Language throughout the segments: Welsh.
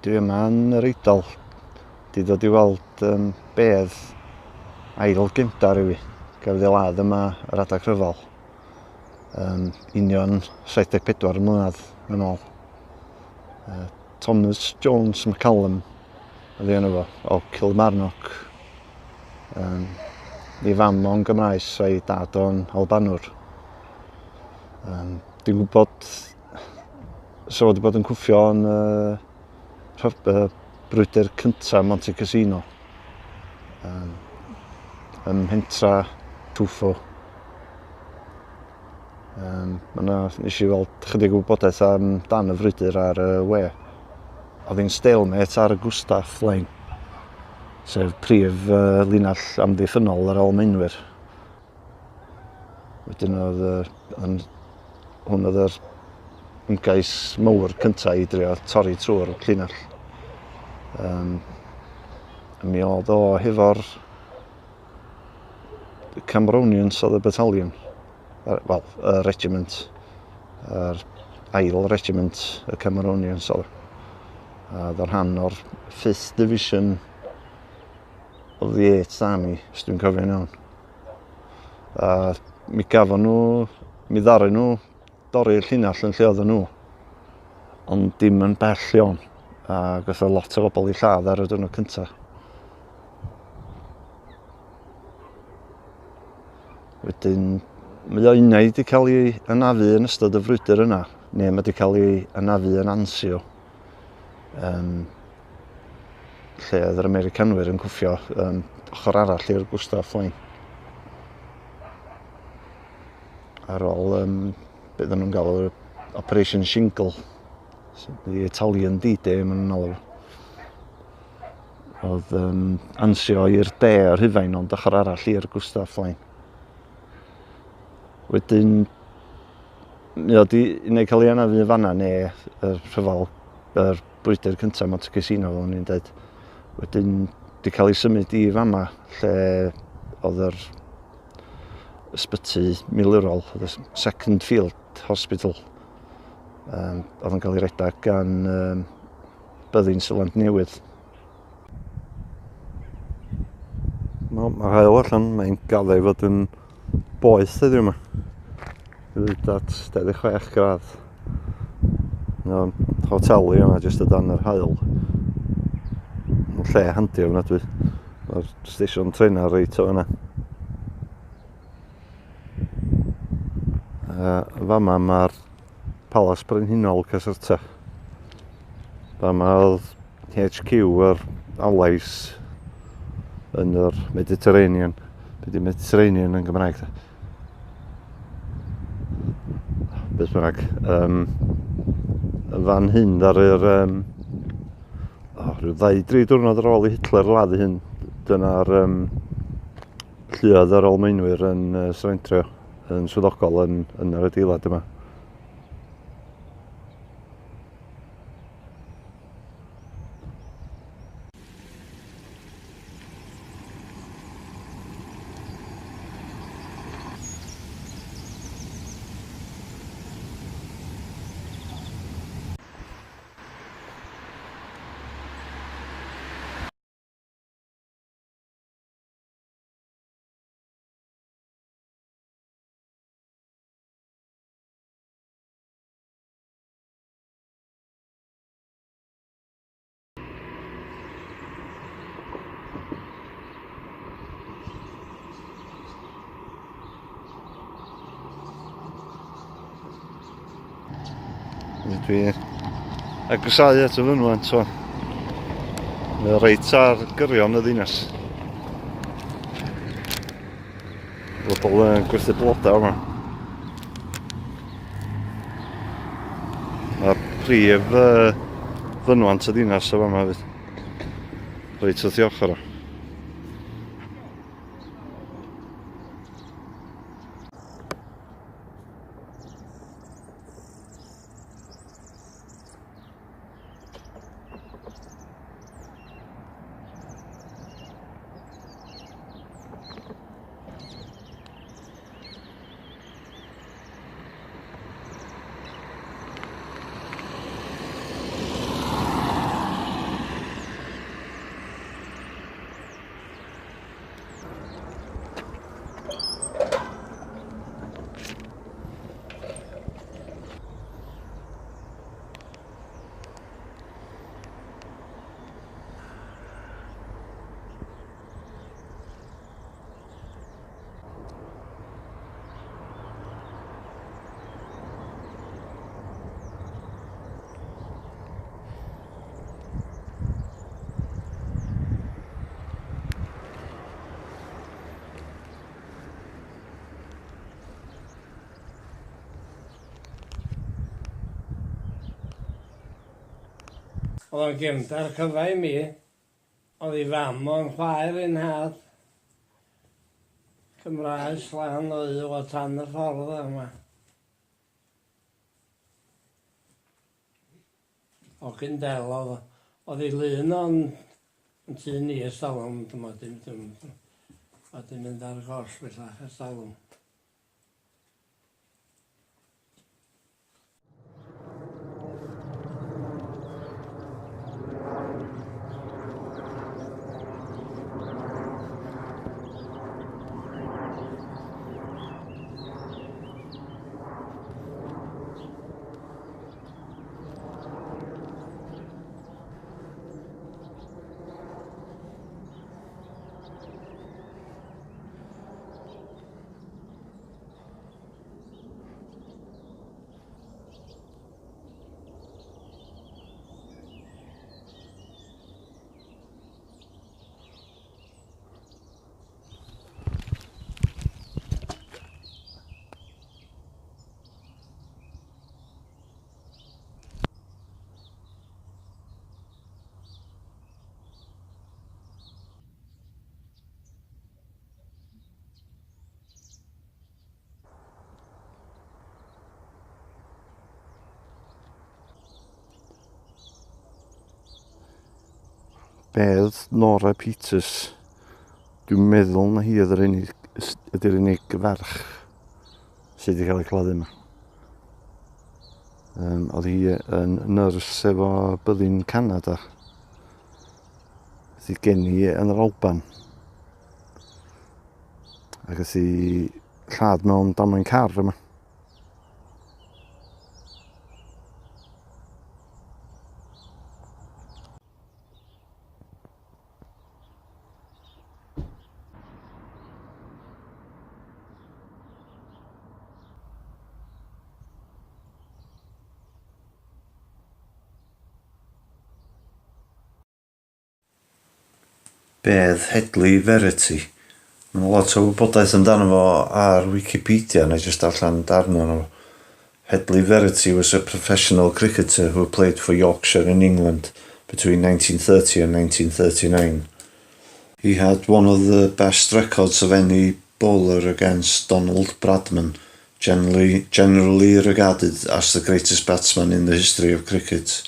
Dwi yma yn yr Eidal. Di dod i weld um, bedd ail gefndar i fi. Gafodd ei ladd yma yr adag rhyfel. Um, union 74 mlynedd yn ôl. Thomas Jones McCallum oedd ei enw fo, o Kilmarnock. Um, ei fam o'n Gymraes a'i dad o'n Albanwr. Um, dwi'n gwybod so wedi bod yn cwffio yn brwydr cyntaf Monte Cassino. Ym mhentra Tufo. Um, yna, nes i weld chydig o wybodaeth am dan y frwydr ar y we. Oedd hi'n stalemate ar y Gustaf Line, sef prif linell amddiffynnol yr Almaenwyr. Wedyn oedd hwn oedd yr ymgais mawr cyntaf i drio torri trwy'r llinell. Mi oedd o hefo'r Cameronians oedd y battalion, wel, y regiment, yr ail regiment y Cameronians oedd. A oedd o'n rhan o'r 5th Division of the 8th Army, os dwi'n cofio'n iawn. A mi gafon nhw, mi ddaru nhw dorri'r llinell yn lle oedden nhw, ond dim yn bell iawn. A gath o lot o bobl i lladd ar y diwrnod cyntaf. Wedyn, mae o unai wedi cael ei anafu yn ystod y frwydr yna, neu mae wedi cael ei anafu yn Anzio. Lle oedd yr Americanwyr yn cwffio ochr arall i'r Gustav Line. Ar ôl beth oedden nhw'n galw Operation Shingle, the Italian D-Day maen nhw'n alw. Oedd Anzio i'r de o'r Rhufain, ond ochr arall i'r Gustav Line. Wedyn, mi oedd i neu cael ei anafu yn fanna neu y rhyfel, yr brwydr cyntaf Monte Cassino, fel o'n i'n dweud. Wedyn, di cael ei symud i fama, lle oedd yr ysbyty milwrol, the Second Field Hospital. Oedd yn cael ei redag gan byddin Seland Newydd. Mae'r haul allan, mae'n gaddo i fod yn boeth heddiw yma. Hyd at 26 gradd. No, hotel i yma jyst o dan yr haul. Yn lle handi ofnadwy. Mae'r stesion trenau reit o fyna. Fama mae'r Palas Brenhinol Caserta. Fama oedd HQ yr Allies yn yr Mediterranean. Be di Mediterranean yn Gymraeg? Beth bynnag. Fan hyn ddaru'r rhyw 2-3 diwrnod ar ôl i Hitler laddu hyn, dyna'r lluoedd yr Almaenwyr yn surrendrio yn swyddogol yn yr adeilad yma. Dwi agosáu at y fynwent o'n. Mae o reit ar gyrion y ddinas. Bobl yn gwerthu blodau yma. Mae'r prif fynwant y ddinas o fama hefyd. Reit wrth i ochr o. Oedd o'n gefndar cyfa i mi. Oedd ei fam o'n chwaer i'n nhad. Cymraes lan oedd o tan y ffordd yma. Hogyn del oedd o. Oedd ei lun o'n yn tŷ ni ers talwm, dyma dim, dim, a dim mynd ar goll bellach ers talwm. Bedd Nora Peters. Dwi'n meddwl na hi oedd yr unig, ydy'r unig ferch sydd wedi cael ei claddu yma. Oedd hi yn nyrs efo byddin Canada. Oedd hi geni yn yr Alban. Ac oedd hi lladd mewn damwain car yma. Bedd Hedley Verity. Mae lot o wybodaeth amdano fo ar Wikipedia, na i jyst darllen darn ohono fo. Hedley Verity was a professional cricketer who played for Yorkshire in England between 1930 and 1939. He had one of the best records of any bowler against Donald Bradman, generally regarded as the greatest batsman in the history of cricket.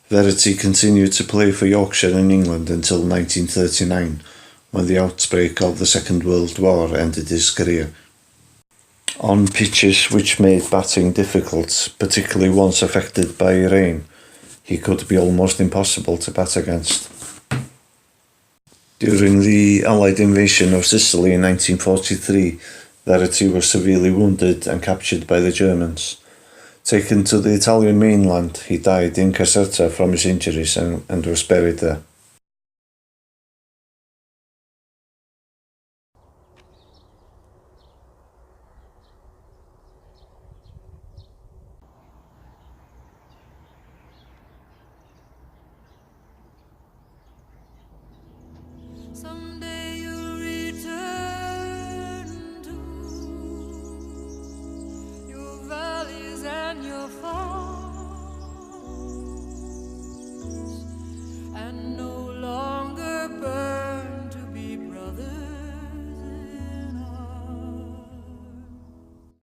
Verity continued to play for Yorkshire in England until 1939, when the outbreak of the Second World War ended his career. On pitches which made batting difficult, particularly ones affected by rain, he could be almost impossible to bat against. During the Allied invasion of Sicily in 1943, Verity was severely wounded and captured by the Germans. Taken to the Italian mainland, he died in Caserta from his injuries and was buried there. Someday